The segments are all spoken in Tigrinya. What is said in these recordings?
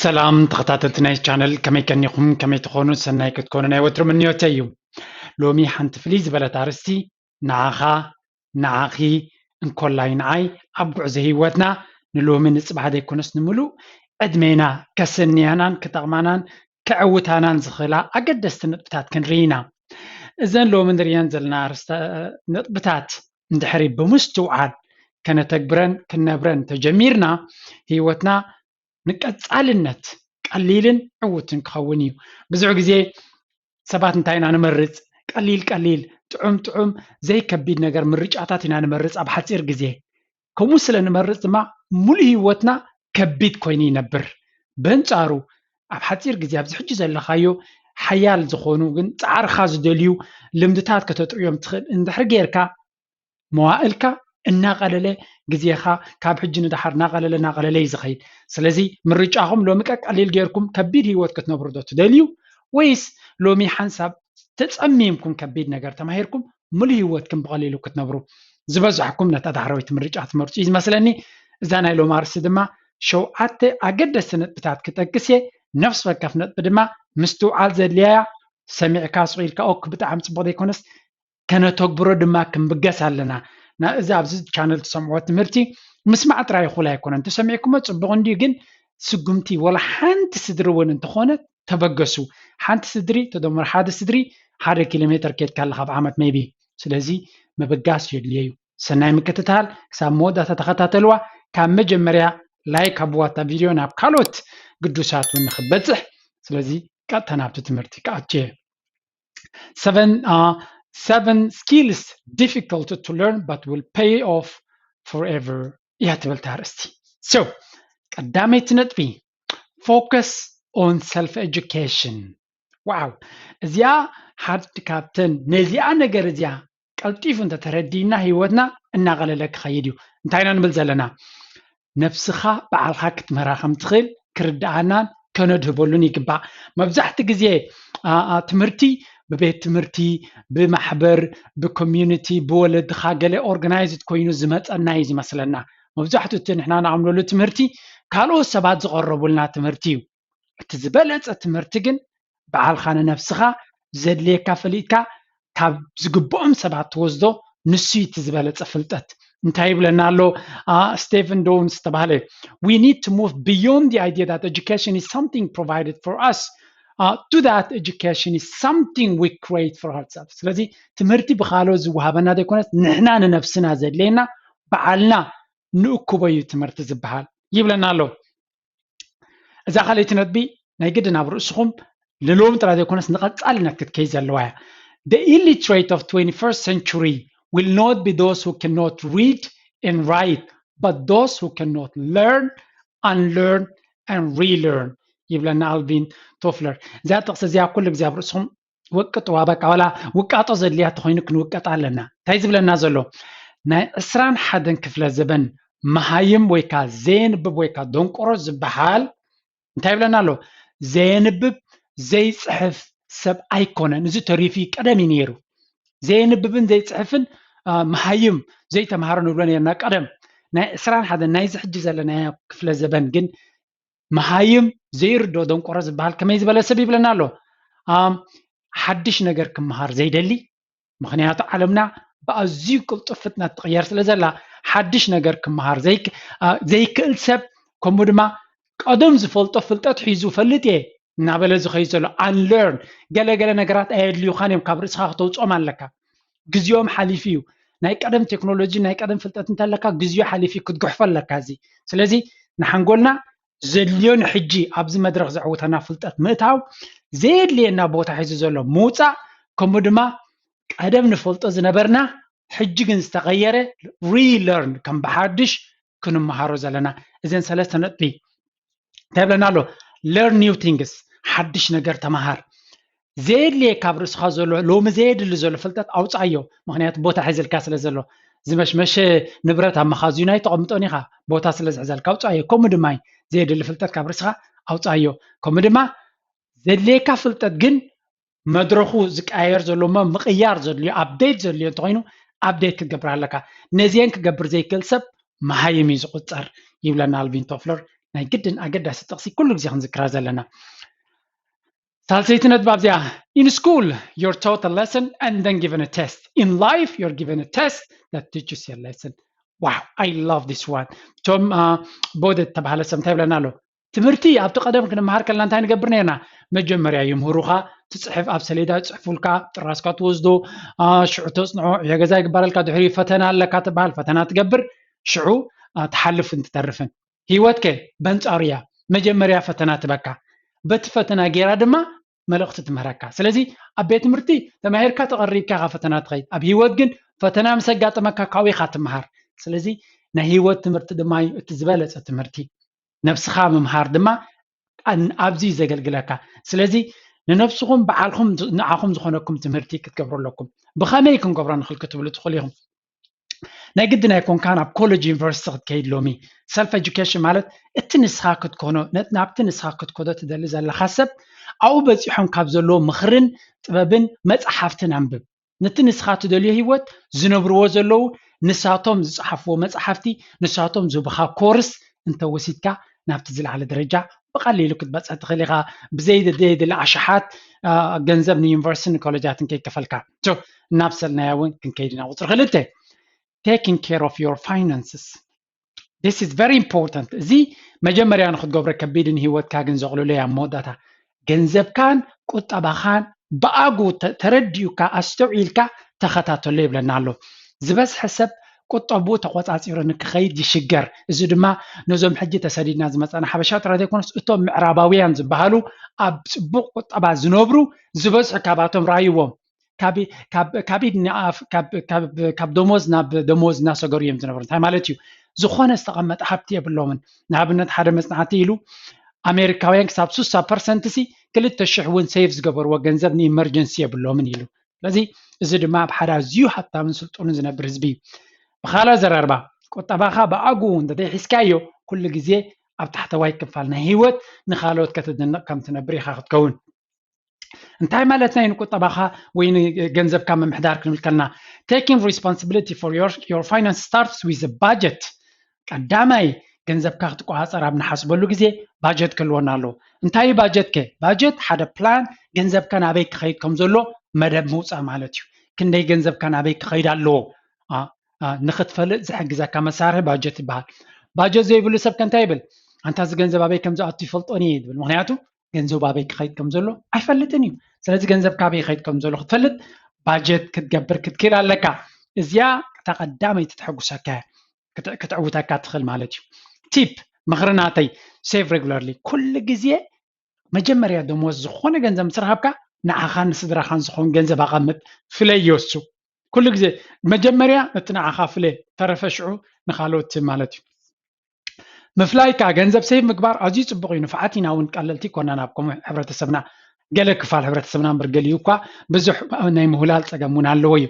ሰላም ተኸታተልቲ ናይ ቻነል፣ ከመይ ቀኒኹም? ከመይ ትኾኑ? ሰናይ ክትኮኑ ናይ ወትሩ ምንዮተይ እዩ። ሎሚ ሓንቲ ፍልይ ዝበለት ኣርእስቲ ንዓኻ፣ ንዓኺ፣ እንኮላይ ንዓይ ኣብ ጉዕዞ ህይወትና ንሎሚ ንጽባሕ ዘይኮነስ ንምሉእ ዕድሜና ከሰንያናን ክጠቕማናን ከዕውታናን ዝኽእላ ኣገደስቲ ነጥብታት ክንርኢ ኢና። እዘን ሎሚ ንርእየን ዘለና ኣርእስተ-፣ ነጥብታት እንድሕሪ ብምስትውዓል ከነተግብረን ክንነብረን ተጀሚርና፣ ህይወትና ንቀጻልነት ቀሊልን ዕውትን ክኸውን እዩ። ብዙሕ ግዜ ሰባት እንታይ ኢና ንመርጽ? ቀሊል ቀሊል፣ ጥዑም ጥዑም፣ ዘይከቢድ ነገር ምርጫታት ኢና ንመርጽ ኣብ ሓጺር ግዜ። ከምኡ ስለ ንመርጽ ድማ ሙሉእ ህይወትና ከቢድ ኮይኑ ይነብር። በንጻሩ ኣብ ሓጺር ግዜ ኣብዚ ሕጂ ዘለኻዮ ሓያል ዝኾኑ ግን ጻዕርኻ ዝደልዩ ልምድታት ከተጥርዮም ትኽእል እንድሕር ጌርካ፣ መዋእልካ እናቐለለ፣ ግዜኻ ካብ ሕጂ ንደሓር እናቐለለ እናቐለለ እዩ ዝኸይድ። ስለዚ ምርጫኹም ሎሚ ቀ-፣ ቀሊል ጌርኩም ከቢድ ህይወት ክትነብሩ ዶ ትደልዩ፣ ወይስ ሎሚ ሓንሳብ ተጸሚምኩም ከቢድ ነገር ተማሂርኩም ሙሉእ ህይወትኩም ብቐሊሉ ክትነብሩ? ዝበዛሕኩም ነታ ዳሕረወይቲ ምርጫ ትመርጹ እዩ ዝመስለኒ። እዛ ናይ ሎሚ ኣርእስቲ ድማ ሸውዓተ ኣገደስቲ ነጥብታት ክጠቅስ እየ። ነፍሲ ወከፍ ነጥቢ ድማ ምስትውዓል ዘድልያ እያ። ሰሚዕካ ስቕ ኢልካ ኦክ ብጣዕሚ ጽቡቕ ዘይኮነስ ከነተግብሮ ድማ ክንብገስ ኣለና። ና-፣ እዚ ኣብዚ ቻነል ትሰምዕዎ ትምህርቲ ምስማዕ ጥራይ ይኹል ኣይኮነን። ተሰሚዕኩሞ ጽቡቕ እንድዩ፣ ግን ስጉምቲ ወላ ሓንቲ ስድሪ እውን እንተኾነ ተበገሱ። ሓንቲ ስድሪ ተደምር ሓደ ስድሪ ሓደ ኪሎ ሜትር ኬድካ ኣለኻ ኣብ ዓመት ሜቢ። ስለዚ ምብጋስ የድልዮ እዩ። ሰናይ ምክትታል፣ ክሳብ መወዳእታ ተኸታተልዋ። ካብ መጀመርያ ላይክ ሃብዋ እታ ቪድዮ ናብ ካልኦት ግዱሳት እውን ንኽበጽሕ። ስለዚ ቀጥታ ናብቲ ትምህርቲ ክኣቱ እየ። Seven, uh, seven skills difficult to learn but will pay off forever እያ ትብል እታ ኣርእስቲ። So ቀዳመይቲ ነጥቢ፣ focus on self education። ዋው፣ እዚኣ ሓንቲ ካብተን ነዚኣ ነገር እዚኣ ቀልጢፉ እንተተረዲእና ህይወትና እናቐለለ ክኸይድ እዩ። እንታይ ኢና ንብል ዘለና? ነብስኻ ባዕልኻ ክትምህራ ከም ትኽእል ክርድኣናን ከነድህበሉን ይግባእ። መብዛሕቲ ግዜ፣ ኣ፣ ኣ፣ ትምህርቲ ብቤት ትምህርቲ፣ ብማሕበር፣ ብኮሚዩኒቲ፣ ብወለድኻ ገለ ኦርጋናይዝድ ኮይኑ ዝመጸና እዩ ዝመስለና። መብዛሕትኡ እቲ ንሕና ንኣምነሉ ትምህርቲ ካልኦት ሰባት ዝቐረቡልና ትምህርቲ እዩ። እቲ ዝበለጸ ትምህርቲ ግን ባዕልኻ ንነብስኻ ዘድልየካ ፈሊጥካ ካብ ዝግብኦም ሰባት ትወስዶ፣ ንሱ እዩ እቲ ዝበለጸ ፍልጠት። እንታይ ይብለና ኣሎ? አ፣ ስቴቨን ዶንስ ዝተባህለ፣ "We need to move beyond the idea that education is something provided for us, uh, to that education is something we create for ourselves." ስለዚ ትምህርቲ ብኻልኦት ዝወሃበና ዘይኮነስ ንሕና ንነብስና ዘድልየና ባዕልና ንእክቦ እዩ ትምህርቲ ዝበሃል ይብለና ኣሎ። እዛ ካልኣይቲ ነጥቢ ናይ ግድን ኣብ ርእስኹም ንሎሚ ጥራይ ዘይኮነስ ንቐጻልነት ክትከይድ ዘለዋ እያ። The illiterate of twenty-first century will not be those who cannot read and write, but those who cannot learn, unlearn, and relearn ይብለና ኣልቪን ቶፍለር። እዛ ጥቕሲ እዚኣ ኩሉ ግዜ ኣብ ርእስኹም ውቅጥዋ፣ በቃ ዋላ ውቃጦ ዘድልያ ተኾይኑ ክንውቀጥ ኣለና። እንታይ ዝብለና ዘሎ? ናይ ዕስራን ሓደን ክፍለ ዘበን መሃይም ወይ ከኣ ዘየንብብ ወይ ከኣ ደንቆሮ ዝበሃል እንታይ ይብለና ኣሎ? ዘየንብብ ዘይጽሕፍ ሰብ ኣይኮነን። እዚ ተሪፉ ቀደም እዩ ነይሩ። ዘየንብብን ዘይጽሕፍን፣ አ፣ መሃይም ዘይተምሃረ ንብሎ ነርና ቀደም። ናይ ዕስራን ሓደን ናይዚ ሕጂ ዘለናዮ ክፍለ ዘበን ግን መሃይም ዘይርድኦ ደንቆሮ ዝበሃል ከመይ ዝበለ ሰብ ይብለና ኣሎ? ኣም፣ ሓድሽ ነገር ክመሃር ዘይደሊ፣ ምኽንያቱ ዓለምና ብኣዝዩ ቅልጡፍ ፍጥነት ትቕየር ስለ ዘላ፣ ሓድሽ ነገር ክመሃር ዘይክ-፣ ኣ፣ ዘይክእል ሰብ፣ ከምኡ ድማ ቀደም ዝፈልጦ ፍልጠት ሒዙ ፈልጥ እየ እናበለ ዝኸይድ ዘሎ፣ unlearn፣ ገለገለ ነገራት ኣየድልዩኻን እዮም፣ ካብ ርእስኻ ክተውፅኦም ኣለካ። ግዜኦም ሓሊፉ እዩ። ናይ ቀደም ቴክኖሎጂ፣ ናይ ቀደም ፍልጠት እንተለካ፣ ግዜኡ ሓሊፉ እዩ፣ ክትግሕፎ ኣለካ እዚ። ስለዚ ንሓንጎልና ዘድልዮ ንሕጂ ኣብዚ መድረኽ ዘዕውተና ፍልጠት ምእታው፣ ዘየድልየና ቦታ ሒዙ ዘሎ ምውፃእ፣ ከምኡ ድማ ቀደም ንፈልጦ ዝነበርና ሕጂ ግን ዝተቐየረ relearn፣ ከም ብሓድሽ ክንመሃሮ ዘለና። እዘን ሰለስተ ነጥቢ እንታይ ይብለና ኣሎ? Learn new things፣ ሓድሽ ነገር ተምሃር። ዘየድልየካ ኣብ ርእስኻ ዘሎ፣ ሎሚ ዘየድሊ ዘሎ ፍልጠት ኣውፅኣዮ። ምኽንያቱ ቦታ ሒዝልካ ስለ ዘሎ፣ ዝመሽመሸ ንብረት ኣብ መኻዚኑ ኣይተቐምጦን ኢኻ፣ ቦታ ስለ ዝሕዘልካ ኣውፅኣዮ። ከምኡ ድማ እዩ፣ ዘየድሊ ፍልጠት ካብ ርእስኻ ኣውፅኣዮ። ከምኡ ድማ ዘድልየካ ፍልጠት ግን መድረኹ ዝቀያየር ዘሎ እሞ ምቕያር ዘድልዮ፣ ኣፕዴት ዘድልዮ እንተኾይኑ ኣፕዴት ክትገብር ኣለካ። ነዚአን ክገብር ዘይክእል ሰብ መሃይም እዩ ዝቑፀር ይብለና ኣልቪን ቶፍለር። ናይ ግድን ኣገዳሲ ጥቕሲ ኩሉ ግዜ ክንዝክራ ዘለና። ሳልሰይቲ ነጥብ ኣብዚኣ፣ in school you're taught a lesson and then given a test, in life you're given a test that teaches you a lesson. Wow, I love this one. እቶም ቦደ ተባሃለ ሰብ እንታይ ይብለና ኣሎ? ትምህርቲ ኣብቲ ቀደም ክንመሃር ከለና እንታይ ንገብር ነርና? መጀመርያ ይምህሩኻ፣ ትፅሕፍ፣ ኣብ ሰሌዳ ይፅሕፉልካ፣ ጥራስካ ትወስዶ፣ ሽዑ ተፅንዖ፣ ዕዮ ገዛ ይግበረልካ፣ ድሕሪ ፈተና ኣለካ ትበሃል፣ ፈተና ትገብር፣ ሽዑ ትሓልፍን ትተርፍን። ህይወት ከ በንፃሩ እያ። መጀመርያ ፈተና ትበካ፣ በቲ ፈተና ገይራ ድማ መልእኽቲ ትምህረካ። ስለዚ ኣብ ቤት ትምህርቲ ተማሂርካ ተቐሪብካ ኢኻ ፈተና ትኸይድ። ኣብ ህይወት ግን ፈተና ምስ ኣጋጠመካ ካብኡ ኢኻ ትምሃር። ስለዚ ናይ ህይወት ትምህርቲ ድማ እዩ እቲ ዝበለፀ ትምህርቲ። ነብስኻ ምምሃር ድማ ኣብዚ እዩ ዘገልግለካ። ስለዚ ንነብስኹም ባዕልኹም ንዓኹም ዝኾነኩም ትምህርቲ ክትገብሩ ኣለኩም። ብኸመይ ክንገብሮ ንኽእል ክትብሉ ትኽእሉ ኢኹም። ናይ ግድን ኣይኮንካን ኣብ ኮሌጅ ዩኒቨርሲቲ ክትከይድ ሎሚ። ሰልፍ ኤጁኬሽን ማለት እቲ ንስኻ ክትኮኖ ናብቲ ንስኻ ክትኮዶ ትደሊ ዘለኻ ሰብ ኣብኡ በፂሖም ካብ ዘለዎ ምኽርን ጥበብን መፅሓፍትን ኣንብብ። ነቲ ንስኻ ትደልዮ ህይወት ዝነብርዎ ዘለዉ ንሳቶም ዝፀሓፍዎ መፅሓፍቲ ንሳቶም ዝህቡኻ ኮርስ እንተወሲድካ ናብቲ ዝለዓለ ደረጃ ብቐሊሉ ክትበፅሕ ትኽእል ኢኻ። ብዘይደለ ኣሽሓት ገንዘብ ንዩኒቨርሲቲን ኮሌጃትን ከይከፈልካ። እናብሰልናያ እውን ክንከይድ ኢና። ቁፅሪ ክልተ፣ taking care of your finances. This is very important. እዚ መጀመርያ ንክትገብሮ ከቢድን ህይወትካ ግን ዘቕልሎ እያ። ኣብ መወዳእታ ገንዘብካን ቁጠባኻን ብኣጉ ተረዲኡካ ኣስተውዒልካ ተኸታተሎ ይብለና ኣሎ። ዝበዝሐ ሰብ ቁጠቡ ተቆፃፂሩ ንክኸይድ ይሽገር። እዚ ድማ ነዞም ሕጂ ተሰዲድና ዝመፃና ሓበሻ ጥራሕ ዘይኮነስ እቶም ምዕራባውያን ዝበሃሉ ኣብ ፅቡቅ ቁጠባ ዝነብሩ ዝበዝሑ ካባቶም ረኣይዎም። ካብ ደሞዝ ናብ ደሞዝ እናሰገሩ እዮም ዝነብሩ። እንታይ ማለት እዩ? ዝኾነ ዝተቐመጠ ሃብቲ የብሎምን። ንኣብነት ሓደ መፅናዕቲ ኢሉ ኣሜሪካውያን ክሳብ ስሳ ፐርሰንት ሲ ክልተ ሽሕ እውን ሴቭ ዝገበርዎ ገንዘብ ንኢመርጀንሲ የብሎምን ኢሉ። ስለዚ እዚ ድማ ኣብ ሓደ ኣዝዩ ሃብታምን ስልጡንን ዝነብር ህዝቢ እዩ። ብኻልእ ኣዘራርባ ቁጠባኻ ብኣግኡ እንተዘይሒዝካዮ ኩሉ ግዜ ኣብ ታሕተዋይ ክፋል ናይ ህይወት ንኻልኦት ከተድንቕ ከም ትነብር ኢኻ ክትከውን። እንታይ ማለትና እዩ ንቁጠባኻ ወይ ንገንዘብካ ምምሕዳር ክንብል ከለና? Taking responsibility for your, your finance starts with a budget. ቀዳማይ ገንዘብካ ክትቆፃፀር ኣብ ንሓስበሉ ግዜ ባጀት ክህልወና ኣለዎ። እንታይ እዩ ባጀት ከ? ባጀት ሓደ ፕላን ገንዘብካ ናበይ ክኸይድ ከም ዘሎ መደብ ምውፃእ ማለት እዩ። ክንደይ ገንዘብካ ናበይ ክኸይድ ኣለዎ ንክትፈልጥ ዝሕግዘካ መሳርሒ ባጀት ይበሃል። ባጀት ዘይብሉ ሰብ ከ እንታይ ይብል? ኣንታ እዚ ገንዘብ ኣበይ ከም ዝኣቱ ይፈልጦን እየ ዝብል። ምክንያቱ ገንዘቡ ኣበይ ክኸይድ ከም ዘሎ ኣይፈልጥን እዩ። ስለዚ ገንዘብ ካበይ ይኸይድ ከም ዘሎ ክትፈልጥ ባጀት ክትገብር ክትክእል ኣለካ። እዚኣ እታ ቀዳመይቲ ተሐጉሰካ ክትዕውተካ ትኽእል ማለት እዩ። ቲፕ ምኽሪ ናተይ፣ ሴቭ ሬጉላርሊ። ኩሉ ግዜ መጀመርያ ደሞዝ ዝኾነ ገንዘብ ምስ ረኸብካ ንዓኻን ንስድራኻን ዝኸውን ገንዘብ ኣቐምጥ፣ ፍለዮ። እሱ ኩሉ ግዜ መጀመርያ ነቲ ንዓኻ ፍለ፣ ተረፈ ሽዑ ንኻልኦት ማለት እዩ። ምፍላይ ከዓ ገንዘብ ሴቭ ምግባር ኣዝዩ ፅቡቕ እዩ። ንፉዓት ኢና እውን ቀለልቲ ይኮናን ኣብ ከምኡ ሕብረተሰብና። ገለ ክፋል ሕብረተሰብና እምበር ገሊኡ እኳ ብዙሕ ናይ ምህላል ፀገም እውን ኣለዎ እዩ።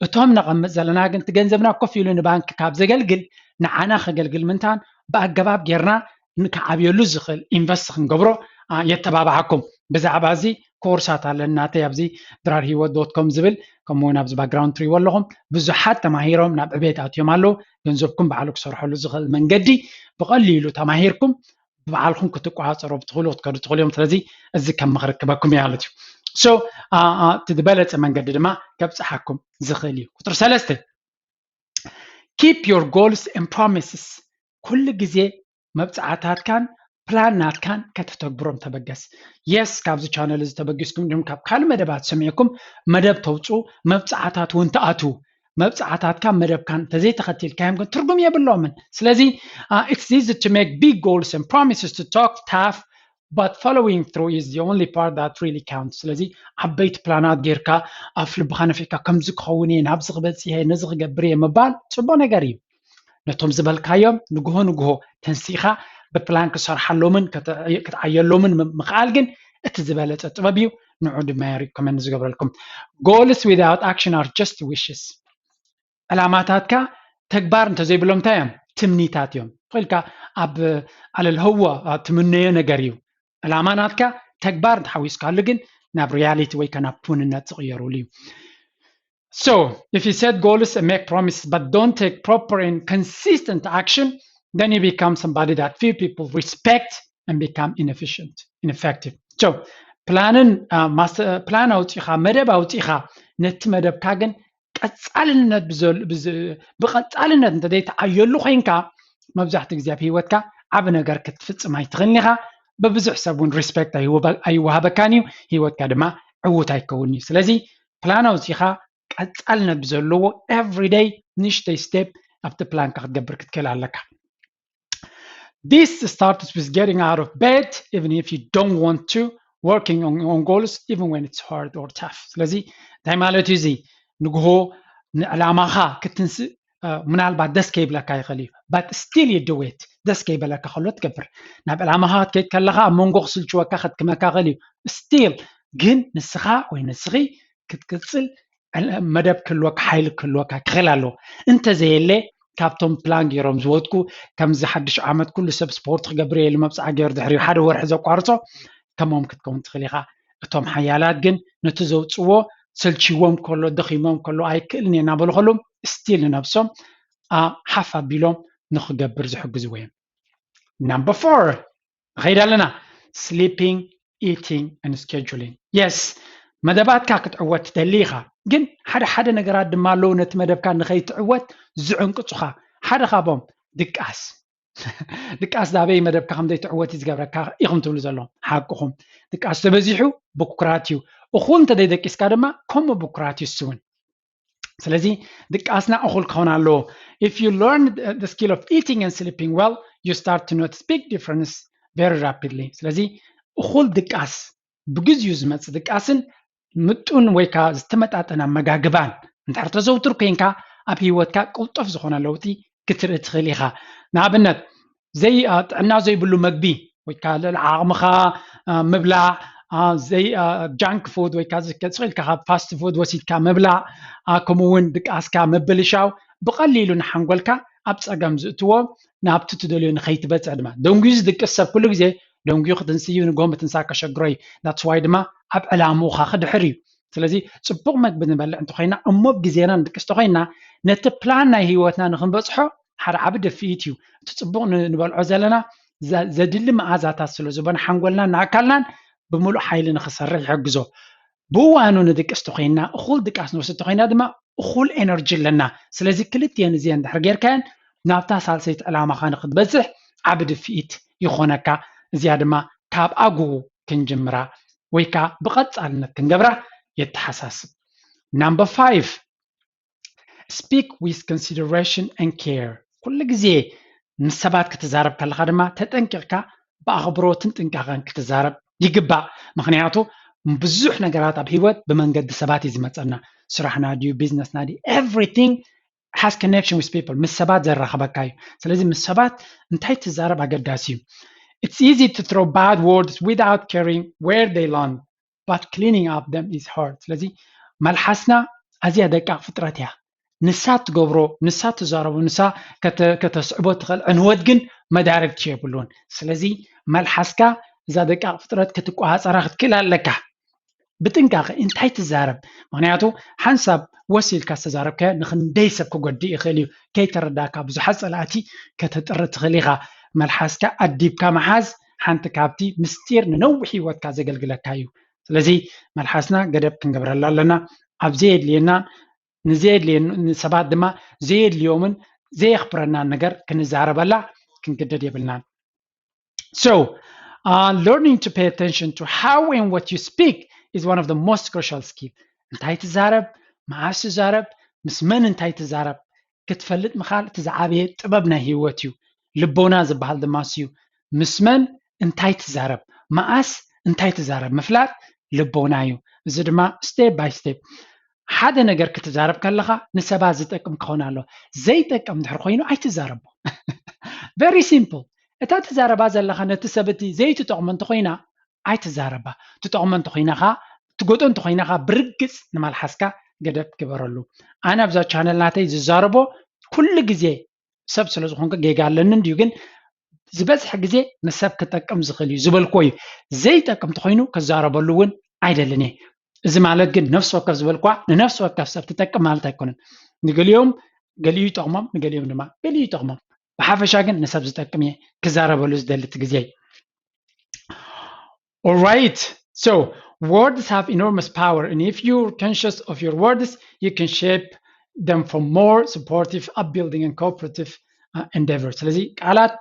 እቶም ነቐምጥ ዘለና ግን እቲ ገንዘብና ኮፍ ኢሉ ንባንክ ካብ ዘገልግል ንዓና ከገልግል ምንታን ብኣገባብ ጌርና ንክዓብየሉ ዝኽእል ኢንቨስት ክንገብሮ የተባብዓኩም። ብዛዕባ እዚ ኮርሳት ኣለኒ ናተይ ኣብዚ ድራር ህይወት ዶት ኮም ዝብል፣ ከምኡ እውን ኣብዚ ባክግራውንድ ትሪእዎ ኣለኹም። ብዙሓት ተማሂሮም ናብ ዕቤት ኣትዮም ኣለዉ። ገንዘብኩም ባዕሉ ክሰርሐሉ ዝኽእል መንገዲ ብቐሊሉ ተማሂርኩም ብባዕልኩም ክትቆፃፀሮ ብትኽእሉ ክትከዱ ትኽእሉ እዮም። ስለዚ እዚ ከም ምኽሪ ክበኩም እየ ማለት እዩ። ሶ እቲ ዝበለፀ መንገዲ ድማ ከብፅሓኩም ዝኽእል እዩ። ቁፅሪ ሰለስተ፣ keep your goals and promises። ኩሉ ግዜ መብፅዓታትካን ፕላን ናትካን ከተተግብሮም ተበገስ። የስ፣ ካብዚ ቻነል እዚ ተበጊስኩም እንዲሁም ካብ ካልእ መደባት ሰሚዕኩም መደብ ተውፁ፣ መብፅዓታት እውን ትኣትዉ። መብፅዓታትካ መደብካን እንተዘይተኸቲልካዮም ግን ትርጉም የብሎምን። ስለዚ it's easy to make big goals and promises to talk tough but following through is the only part that really counts። ስለዚ ዓበይቲ ፕላናት ጌርካ ኣፍ ልብኻ ነፊሕካ ከምዚ ክኸውን እየ፣ ናብዚ ክበፅሕ እየ፣ ነዚ ክገብር እየ ምባል ፅቡቅ ነገር እዩ። ነቶም ዝበልካዮም ንግሆ ንግሆ ተንሲእኻ ብፕላን ክሰርሓሎምን ክትዓየሎምን ምኽኣል ግን እቲ ዝበለፀ ጥበብ እዩ። ንዑ ድማ ሪኮመንድ ዝገብረልኩም። Goals without action are just wishes። ዕላማታትካ ተግባር እንተዘይብሎም እንታይ እዮም? ትምኒታት እዮም። ኢልካ ኣብ ኣለል ህዋ ትምነዮ ነገር እዩ። ዕላማ ናትካ ተግባር እንተሓዊስካሉ ግን ናብ ሪያሊቲ ወይ ከ ናብ ፑንነት ዝቕየሩሉ እዩ። So if you set goals and make promises but don't take proper and consistent action, then you become somebody that few people respect and become inefficient, ineffective. So ፕላንን ፕላን ኣውፂኻ መደብ ኣውፂኻ ነቲ መደብካ ግን ቀፃልነት ብቐፃልነት እንተዘይተዓየሉ ኮይንካ መብዛሕትኡ ግዜ ኣብ ሂወትካ ዓብ ነገር ክትፍፅም ኣይትኽእልን ኢኻ። ብብዙሕ ሰብ እውን ሪስፔክት ኣይወሃበካን እዩ። ሂወትካ ድማ ዕውት ኣይከውን እዩ። ስለዚ ፕላን ኣውፂኻ ቀፃልነት ብዘለዎ everyday ንእሽተይ ስቴፕ ኣብቲ ፕላንካ ክትገብር ክትክእል ኣለካ። This starts with getting out of bed even if you don't want to, working on, on goals even when it's hard or tough. ስለዚ እንታይ ማለት እዩ እዚ? ንግሆ ንዕላማኻ ክትንስእ ምናልባት ደስ ከይብለካ ይኽእል እዩ፣ but still you do it። ደስ ከይበለካ ከሎ ትገብር። ናብ ዕላማኻ ክትከይድ ከለኻ ኣብ መንጎ ክስልችወካ ከድክመካ ይኽእል እዩ፣ still ግን ንስኻ ወይ ንስኺ ክትቅፅል መደብ ክህልወካ ሓይሊ ክህልወካ ክኽእል ኣለዎ። እንተዘየለ ካብቶም ፕላን ገይሮም ዝወድቁ ከምዚ ሓድሽ ዓመት ኩሉ ሰብ ስፖርት ክገብር እየ ኢሉ መብፅዓ ገይሩ ድሕሪ ሓደ ወርሒ ዘቋርፆ ከምኦም ክትከውን ትኽእል ኢኻ። እቶም ሓያላት ግን ነቲ ዘውፅዎ ሰልችዎም ከሎ ደኺሞም ከሎ ኣይክእልን እየ እናበሉ ከሎም ስቲል ንነብሶም ሓፍ ኣቢሎም ንክገብር ዝሕግዝዎ እዮም። ናምበር ፎር ንኸይድ ኣለና። ስሊፒንግ ኢቲንግ ን ስኬጁሊንግ። የስ መደባትካ ክትዕወት ትደሊ ኢኻ፣ ግን ሓደ ሓደ ነገራት ድማ ኣለዉ ነቲ መደብካ ንኸይትዕወት ዝዕንቅፁኻ። ሓደ ካብኦም ድቃስ። ድቃስ ዳበይ መደብካ ከም ዘይትዕወት እዩ ዝገብረካ ኢኹም ትብሉ ዘለኹም። ሓቅኹም። ድቃስ ተበዚሑ ብኩራት እዩ። እኹል እንተ ደቂስካ ድማ ከምኡ ብኩራት እዩ እሱ እውን። ስለዚ ድቃስና እኹል ክኸውን ኣለዎ። If you learn the skill of eating and sleeping well, you start to notice big difference very rapidly። ስለዚ እኹል ድቃስ፣ ብግዚኡ ዝመፅእ ድቃስን ምጡን ወይ ከዓ ዝተመጣጠነ ኣመጋግባን እንድሕር ተዘውትር ኮይንካ ኣብ ህይወትካ ቅልጡፍ ዝኾነ ለውጢ ክትርኢ ትኽእል ኢኻ። ንኣብነት ዘይ ጥዕና ዘይብሉ መግቢ ወይ ከዓ ልዕሊ ዓቕምኻ ምብላዕ፣ ዘይ ጃንክ ፉድ ወይ ከዓ ስቕ ኢልካ ካብ ፋስት ፉድ ወሲድካ ምብላዕ፣ ከምኡ እውን ድቃስካ ምብልሻው ብቐሊሉ ንሓንጎልካ ኣብ ፀገም ዝእትዎ፣ ናብቲ ትደልዮ ንኸይትበፅሕ ድማ። ደንጉዩ ዝድቅስ ሰብ ኩሉ ግዜ ደንጉዩ ክትንስዩ ንጎም ትንሳ ከሸግሮ እዩ። ዳትስ ዋይ ድማ ኣብ ዕላምኡኻ ክድሕር እዩ። ስለዚ ፅቡቕ መግቢ ንበልዕ እንተኮይና እሞ ብግዜና ንድቅስ እንተኮይና ነቲ ፕላን ናይ ህይወትና ንክንበፅሖ ሓደ ዓቢ ድፍኢት እዩ። እቲ ፅቡቕ ንበልዖ ዘለና ዘድሊ መኣዛታት ስለ ዝበነ ሓንጎልናን ንኣካልናን ብምሉእ ሓይሊ ንክሰርሕ ይሕግዞ። ብእዋኑ ንድቅስ እንተኮይና እኹል ድቃስ ንወስድ እንተኮይና ድማ እኹል ኤነርጂ ኣለና። ስለዚ ክልቲኤን እዚአን ድሕር ጌርካየን ናብታ ሳልሰይቲ ዕላማኻ ንክትበፅሕ ዓቢ ድፍኢት ይኾነካ። እዚኣ ድማ ካብ ኣግኡ ክንጅምራ ወይ ከዓ ብቐፃልነት ክንገብራ የተሓሳስብ። ናምበር ፋይቭ speak with consideration and care። ኩሉ ግዜ ምስ ሰባት ክትዛረብ ከለኻ ድማ ተጠንቂቕካ ብኣኽብሮትን ጥንቃቐን ክትዛረብ ይግባእ። ምክንያቱ ብዙሕ ነገራት ኣብ ህይወት ብመንገዲ ሰባት እዩ ዝመፀና። ስራሕና ድዩ፣ ቢዝነስና ድዩ፣ everything has connection with people። ምስ ሰባት ዘራኽበካ እዩ። ስለዚ ምስ ሰባት እንታይ ትዛረብ ኣገዳሲ እዩ። It's easy to throw bad words without caring where they land, but cleaning up them is hard። ስለዚ መልሓስና ኣዝያ ደቃቕ ፍጥረት እያ። ንሳ ትገብሮ፣ ንሳ ትዛረቦ፣ ንሳ ከተስዕቦ ትኽእል ዕንወት ግን መዳርግቲ የብሉን። ስለዚ መልሓስካ እዛ ደቃቕ ፍጥረት ክትቆፃፀራ ክትክእል ኣለካ። ብጥንቃቐ እንታይ ትዛረብ? ምክንያቱ ሓንሳብ ወሲልካ ዝተዛረብካዮ ንክንደይ ሰብ ክጎድእ ይኽእል እዩ። ከይተረዳእካ ብዙሓት ፀላእቲ ከተጥሪ ትኽእል ኢኻ። መልሓስካ ኣዲብካ ምሓዝ ሓንቲ ካብቲ ምስጢር ንነዊሕ ህይወትካ ዘገልግለካ እዩ። ስለዚ መልሓስና ገደብ ክንገብረላ ኣለና። ኣብ ዘየድልየና ንዘየድልየ ንሰባት ድማ ዘየድልዮምን ዘየኽብረናን ነገር ክንዛረበላ ክንግደድ የብልናን። So uh, learning to pay attention to how and what you speak is one of the most crucial skill። እንታይ ትዛረብ፣ መዓስ ትዛረብ፣ ምስ መን እንታይ ትዛረብ ክትፈልጥ ምኻል እቲ ዝዓበየ ጥበብ ናይ ህይወት እዩ። ልቦና ዝበሃል ድማ እዩ። ምስ መን እንታይ ትዛረብ፣ መዓስ እንታይ ትዛረብ ምፍላጥ ልቦና እዩ። እዚ ድማ step by step ሓደ ነገር ክትዛረብ ከለኻ ንሰባት ዝጠቅም ክኸውን ኣሎ። ዘይጠቅም ድሕር ኮይኑ ኣይትዛረቦ። Very simple። እታ ትዛረባ ዘለኻ ነቲ ሰብ እቲ ዘይትጠቕሞ እንተኮይና ኣይትዛረባ። ትጠቕሞ እንተኮይና ኸዓ ትጎዶ እንተኮይና ኸዓ ብርግፅ ንመልሓስካ ገደብ ግበረሉ። ኣነ ኣብዛ ቻነል ናተይ ዝዛረቦ ኩሉ ግዜ ሰብ ስለ ዝኾንኩ ጌጋ ኣለኒ እንድዩ፣ ግን ዝበዝሐ ግዜ ንሰብ ክጠቅም ዝኽእል እዩ ዝበልክዎ እዩ። ዘይጠቅም እንተኾይኑ ክዛረበሉ እውን ኣይደልን እየ። እዚ ማለት ግን ነፍሲ ወከፍ ዝበልክዋ ንነፍሲ ወከፍ ሰብ ትጠቅም ማለት ኣይኮነን። ንገሊኦም ገሊኡ ይጠቕሞም፣ ንገሊኦም ድማ ገሊኡ ይጠቕሞም። ብሓፈሻ ግን ንሰብ ዝጠቅም እየ ክዛረበሉ ዝደሊ እቲ ግዜ። Alright, so words have enormous power, and if you're conscious of your words, you can shape them for more supportive, upbuilding, and cooperative uh, endeavor. ስለዚ ቃላት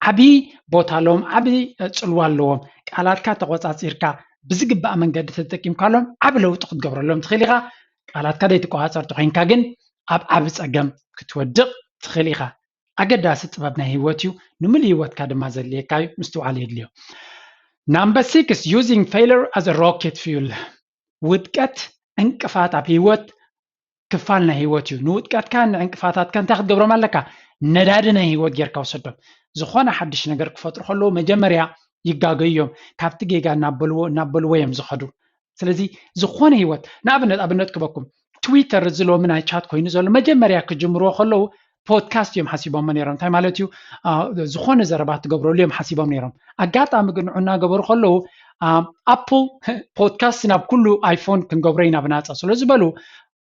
ዓብዪ ቦታ ኣለዎም፣ ዓብዪ ጽልዋ ኣለዎም። ቃላትካ ተቆጻጺርካ ብዝግባእ መንገዲ ተጠቂምካሎም ዓቢ ለውጢ ክትገብረሎም ትኽእል ኢኻ። ቃላትካ ዘይትቆጻጸር ተኮይንካ ግን ኣብ ዓቢ ጸገም ክትወድቕ ትኽእል ኢኻ። ኣገዳሲ ጥበብ ናይ ህይወት እዩ። ንምሉእ ህይወትካ ድማ ዘድልየካ እዩ። ምስትውዓል የድልዮ። Number six, using failure as a rocket fuel. ውድቀት ዕንቅፋት ኣብ ህይወት ክፋል ናይ ህይወት እዩ። ንውድቀትካ ንዕንቅፋታትካ እንታይ ክትገብሮም ኣለካ? ነዳዲ ናይ ህይወት ጌርካ ውሰዶም። ዝኾነ ሓድሽ ነገር ክፈጥሩ ከለዉ መጀመርያ ይጋገዩ እዮም። ካብቲ ጌጋ እናበልዎ እናበልዎ እዮም ዝኸዱ። ስለዚ ዝኾነ ህይወት ንኣብነት ኣብነት ክበኩም ትዊተር እዚ ሎሚ ናይ ቻት ኮይኑ ዘሎ መጀመርያ ክጅምርዎ ከለዉ ፖድካስት እዮም ሓሲቦሞ ነይሮም። እንታይ ማለት እዩ? ዝኾነ ዘረባ ትገብረሉ እዮም ሓሲቦም ነይሮም። ኣጋጣሚ ግን ንዑ እናገበሩ ከለዉ ኣፕል ፖድካስት ናብ ኩሉ ኣይፎን ክንገብሮ ኢና ብናፃ ስለ ዝበሉ